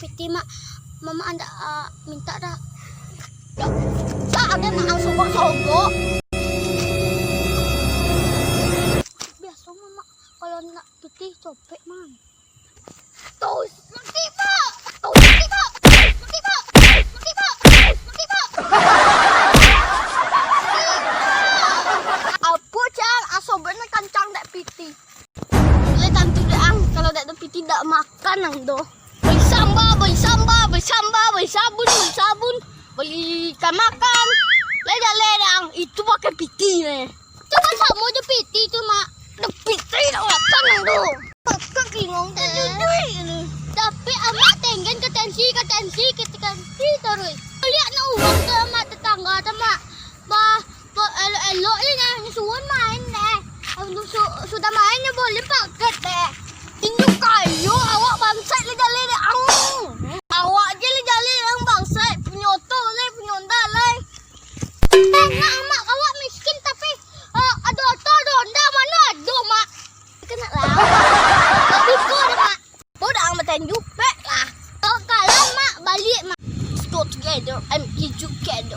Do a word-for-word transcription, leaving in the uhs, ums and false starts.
piti, Mak. Mamak andak, ah, mintak dak? Dak, dak ado, Mak, ang sogok-sogok. Biaso, Mak, kalau nak piti copek, Mak. Tos. Nanti, Mak. Tos, nanti, Mak. Nanti, Mak. Nanti, Mak. Apo, Cang? Asobek nan kancang dek piti. Lai tantu dek ang, kalau dak ado piti dak makan ang doh. Bali samba, bali samba, bali samba, bali sabun, bali sabun, bali ikan makan. Lai dak lai dek ang, itu pakai piti ne. Itu kan samo jo piti tu, Mak. Dak piti dak makan ang doh. Makan kingong teh. Tapi amak tenggen ka tensi, ka tensi, ka tensi taruih. Liek nak urang tu, Mak, tetangga tu, Mak. Bah, Ba-, elok-elok je nyo suruah main deh. Su-, sudah main nyo boleh pagat deh. Inyo kayo awak bangsek le jaleh deh, ang. Awak je le jaleh ang bangsek, punyo oto le, punyo onda le. Tengok, Mak, awak miskin tapi, eh, ado oto, ado onda, mano ado, Mak? Kena lah. Tapi kau dah, Mak. Bodoh amat, anju. Pek lah. Kau kalah, Mak, baliak, Mak. Let's go together and eat together.